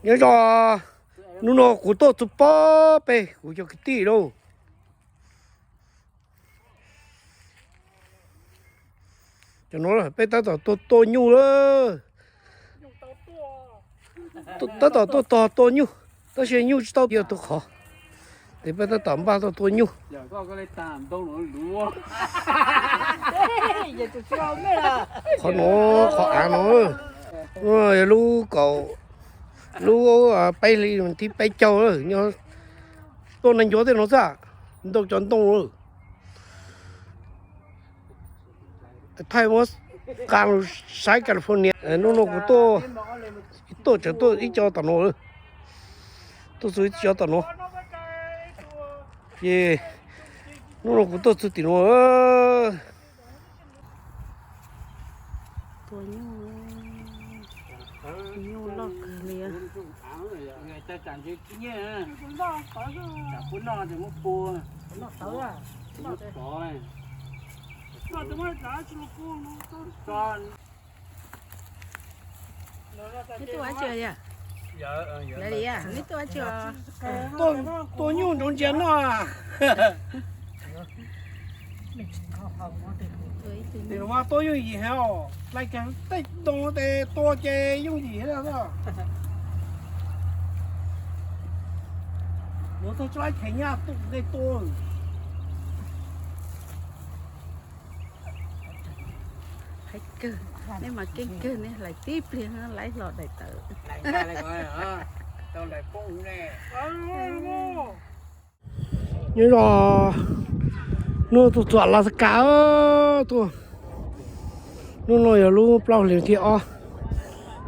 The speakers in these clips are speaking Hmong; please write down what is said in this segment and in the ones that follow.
Nyob zoo, hnub no kuv tuaj txug pob peg kuv cov kwv tij lauj. Cov no peb tab tom tuaj tua nyuj lawm. Tab tom tuaj tua nyuj, tab sis nyuj tsis tau tua tau qhov, ces peb tab tom npaj tuaj tua nyuj. Qhov no, qhov av no, yog lub kaum, lub peb hli thib peb caug, tuaj neeg ncuav tej no xwb, ntau cov ntoo lawm. Thaij muab qa saib California. Hnub no kuv tuaj, tuaj tseem tuaj ib co tom no, tuaj txug ib co tom no, ces hnub no kuv tuaj txug tim no. Tua nyuj, nyuj loj kawg li. Neb tuaj ua dab tsi? Neb tuaj ua dab tsi? Tuaj tua nyuj ntsoov ntsia noj. Tus no mas tua yooj yim heev os, hlais kiag tej ntoo tes tua ces yooj yim thiab. Luag txog tsis laib cheem nyaj tuaj nqe tua. Haib kawg, neb mas keej kawg, neb hlais tib pliag laib hlo daim tawv. Nyob zoo, hnub no tuaj txug Alaska, tuaj, hnub no yog lub plaub hlis thib ob,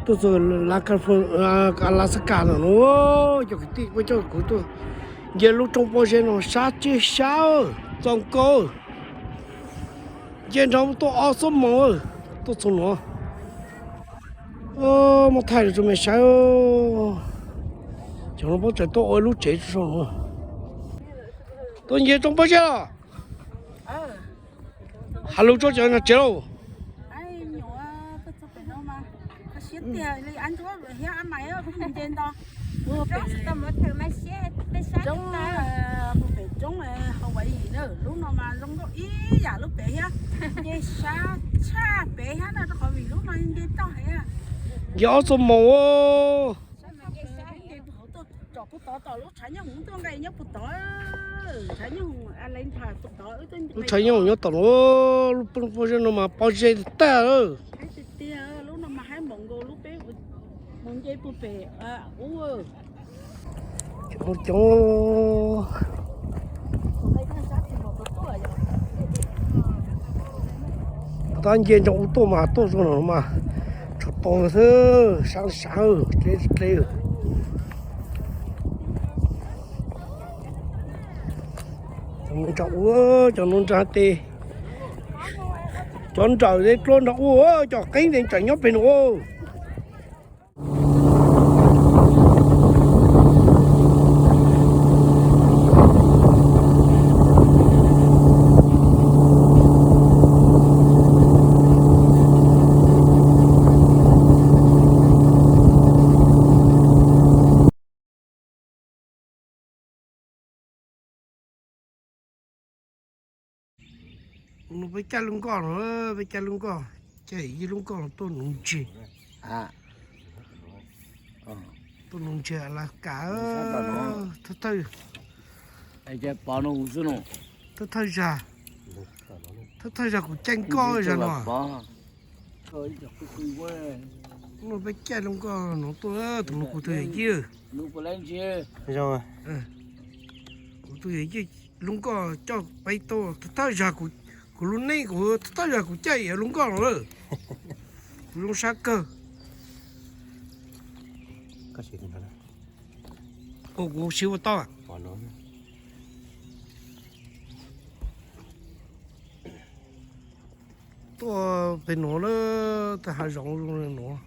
tuaj txug Alaska no, cov kwv tij kuj coj kuv tuaj nce lub roob pob zeb no sab tsis sab, txaus nkaus. Nce nrad tuaj ob xuab moos, tuaj txog no. Muab thaij rau tsoom me saib, cov no puab tseem tuaj ua ib lub tsev tso no. Tuaj nce roob pob zeb los? Has lus rau cov nrog tsev lauj. Roob, pem roob hauv Hawaii na, lub no mas zoo nkauj ib yam lub pem thiab. Nce sab tshaj pem thiab no, rau qhov vim lub no nce toj heev. Nce ob xuab moos. Nce puag tod tom lub tshav nyob hoom tuaj nqe nyob puag tod. Tshav nyob hoom, lub tshav nyob hoom nyob tom no, lub pob zeb no mas pob zeb tag. Tiag tiag, lub no mas haib npaum nkaus lub peb mus nce puag pem ub. Coob coob. Tab nce nrad ub tuaj mas tuaj zoo no mas tshuav tau xwb, sab sab dleb dleb. Cov nuav nrad ub, cov nuav nrad tes, cov nrawm dleb dluab nrad ub, cov qeeb tes tseem nyob pem no. Peb caij lub nkoj no, peb caij lub nkoj, caij ib lub nkoj tuaj nuv ntses. Tuaj nuv ntses Alaska, thawj thawj, thawj thawj zag, thawj thawj zag kuv caij nkoj zag no. Peb caij lub nkoj no tuaj, tus nuav kuv tus yawm yij. Kuv tus yawm yij lub nkoj coj peb tuaj, thawj thawj zag kuv lub neej kuv thawj thawj zag kuv caij lub nkoj no lawm. Kuv zoo sab kawg. Kuv siv ua tau. Tuaj pem nuav lawm, tej hav zoov zoo li nuav.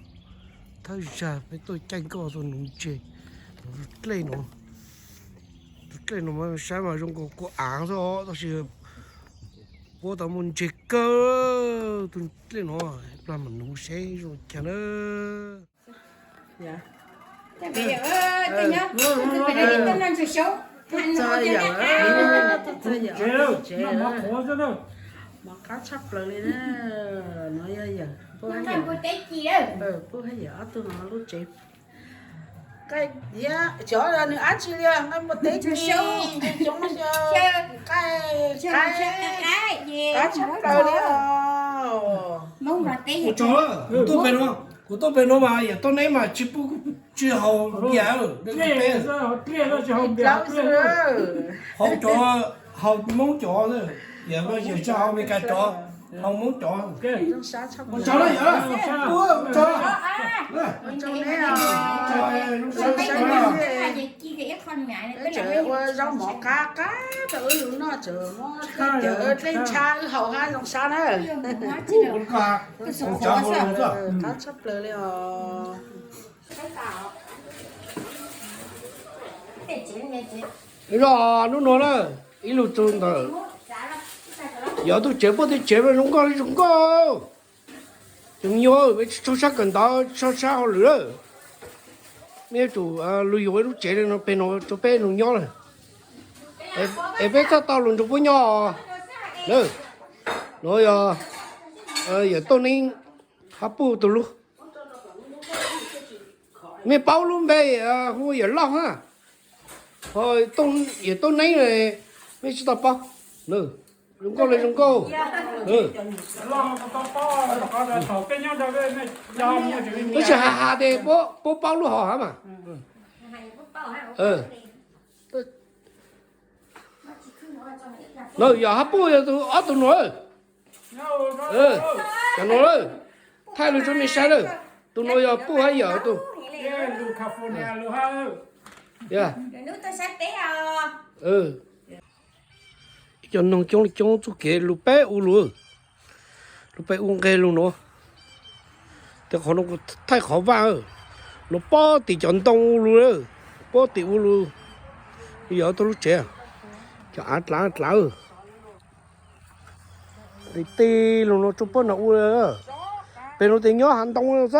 Thawj zag peb tuaj caij nkoj tuaj nuv ntses, nuv tus dlej no. Tus dlej no mas saib mas zoo nkaus kuv aav xwb os, tab sis puab tau muaj ntses kawg tus dlej no, plag mam nuv seb zoo cas na. Mov qab tshaj plaws li na. No yog yawm, pub hab yawm ob tug no lub tsev. Cov nws dab tsi li, nqaij npua teb ci coob, nqaij qab tshaj plaws li. Kuv tuaj pem no, kuv tuaj pem no mas yawm tuaj neb mas tsis pub, tsis haus npias, haus cov, haus Hmoob cov, yawm tsis haus Meskas cov, haus Hmoob cov. Ua tsaug na yawm, ua tsaug. Ua zaub mov qab qab rau wb lug noj, tseem muab dlej cawv dlej ntsha wb haus hab zoo sab na. Qab tshaj plaws li os. Ib zog hnub nuav na, ib lug txug ntawm yawm tug tsev puab tug tsev zoo nkauj zoo nkauj. Cov me nyuam, peb tsi tshua sab kawm ntawv, tsi tshua sab hauj lwm lawm. Mej yuav tsum lug yuav ib lub tsev no peg no rua peb lug nyob lawm. Es peb txhaj tau lug nrug puab nyob. Nuav yog yawm Tooj Neeb hab Puj tug lub. Mej paub lub npe hu yawm Lauj hab, ho yawm Tooj Neeb mej tsi tau paub. Zoo nkauj le zoo nkauj. Tab sis has has tes puab paub lub hov hab mas. Nuav yog hab Puj yog tug ob tug nuav. Cov nuav lawm, thaij lug rua mej saib lawm. Tug nuav yog Puj hab yawm tug. Ib co noog coob le coob txuj kev lug peb u lug, lug peb u nqeg lug nuav. Tes qhov nuav kuv thaij qhov vaj, nuav pob tim cov ntoo u lug, pob tim u lug. Yog tug lub tsev, cov av dlaav dlaav. Tes tig lug nuav rua puab nov u, pem nuav tes nyob hav ntoo xwb.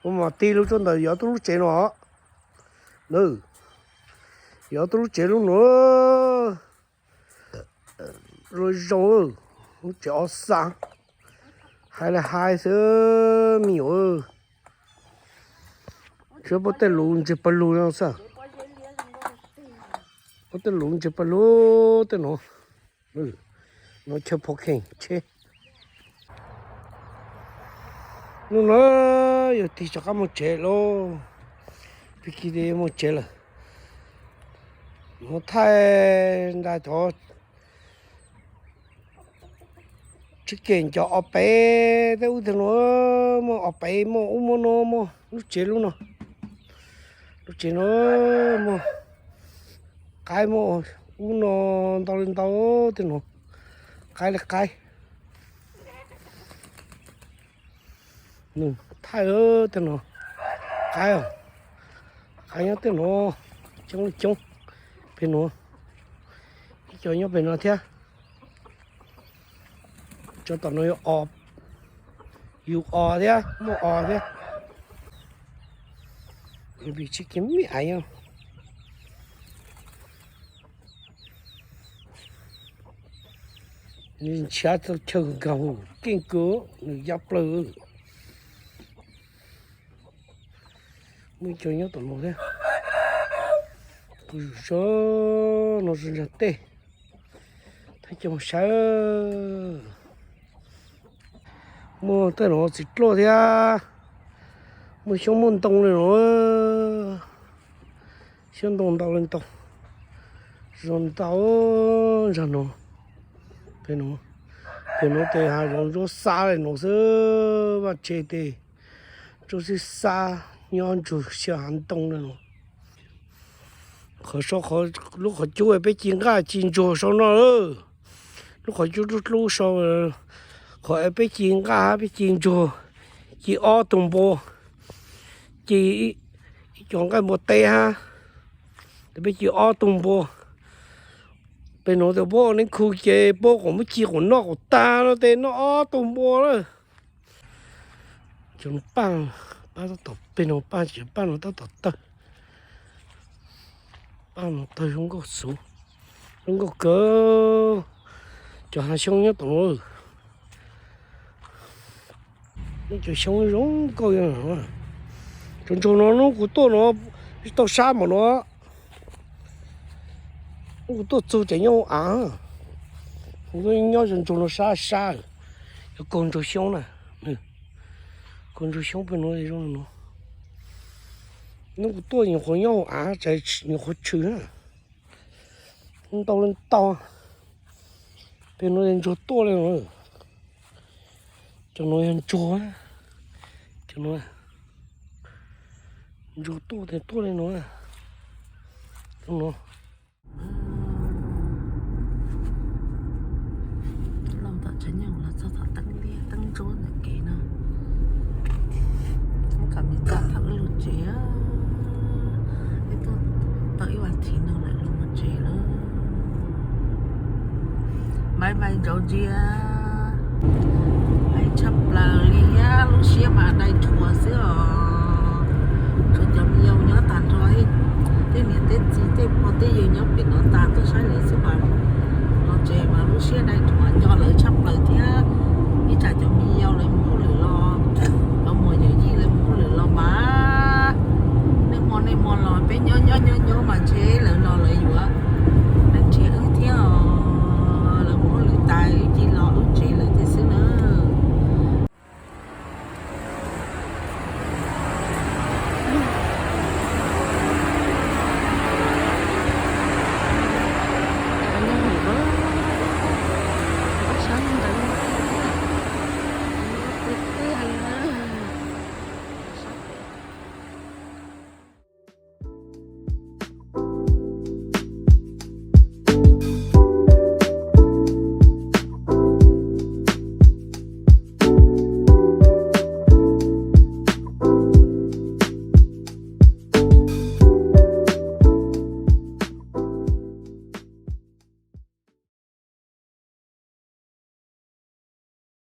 Ua mas tig lug rua ntawm yog tug lub tsev nuav. Yog tug lub tsev lub nuav. Zoo zoo, lub tsev ob xab, hais le hais xwb me nyuam. Tsuav puab tej luv ntseg pawg lug no xwb. Puab tej luv ntseg pawg lug tej nuav. Nuav chaw phuv kheej tsheb. Nub nuav yog tig rov qab moog tsev lauj. Pig kig tes moog tsev lawm. Nuav thaij nraag cov tsheb kev cov ob peb tej ub tej nuav, muaj ob peb muaj ub muaj nuav, muaj lub tsev lub no, lub tsev nuav muaj qaib muaj ub no ntau le ntau tej nuav, qaib le qaib. Thaij tej nuav, qaib, qaib nyob tej nuav coob le coob. Pem nuav ib co nyob pem no thiab. Cov tom no yug os thiab, muaj os thiab. Vim tsis kiv me aiv, nws ntshiav txog chaw nkaus keej kawg, nws ya plaws. Muaj ib co nyob tom no thiab. Kuv yug zog no zog ntsa tej, thaij coj mus saib. Muaj tej no txiv dluaj thiab, muaj xyoob muaj ntoo le no, xyoob ntoo ntau le ntau, zoo ntau ntsa no. Pem nuav, pem nuav tes hav zoov ntsuab xab le nuav xwb, vaj tse tes ntsuab xib xab nyob ntsug xyaw hav ntoo le nuav. Qhov sau, lub qhov cub peb ci nqaj ci ntsuag sau no lawm. Lub qhov cub dlub dlub sau, qhov peb ci nqaj hab peb ci ntsuag, ci ob tug npua, ci ib co nqaij npua teb hab, peb ci ob tug npua. Pem nuav tes puab ua neeb khu ces puab quas muab ci quas noj quas tag no tes noj ob tug npua lawm. Cov paaj, Paj tab tom peg no, paj tseem, paj no tab tom tawg. Paj no tawg zoo nkauj xwb, zoo nkauj kawg. Cov hav xyoob nyob tom no, cov xyoob zoo nkauj. Cov ntsuag no hnub kuv tuaj no tsis tau sab npaum no. Hnub kuv tuaj txug ces nyob hauv av. Kuv nyob cov ntsuag no sab sab. Cov kaug ntsuag xyoob na, kaug ntsuag xyoob pem no zoo li no. Hnub kuv tuaj nyuam qhuav nyob hauv av, nyuam qhuav tshwm na. Ntau li ntau. Pem no ntsuag tuaj li no. Cov no yog ntsuag, cov no ntsuag tuaj, tuaj li no. Cov no, los tom tsev nyob los txog tom teeb liab teeb ntsuab ntawm kev no. Kom me txam thaum wb los tsev, wb tuaj tau ib vas thiv no lawm los mus tsev lawm. Bye bye Georgia, hlais tshaj plaws li thiab, lub siab mas dai rhuav xwb os.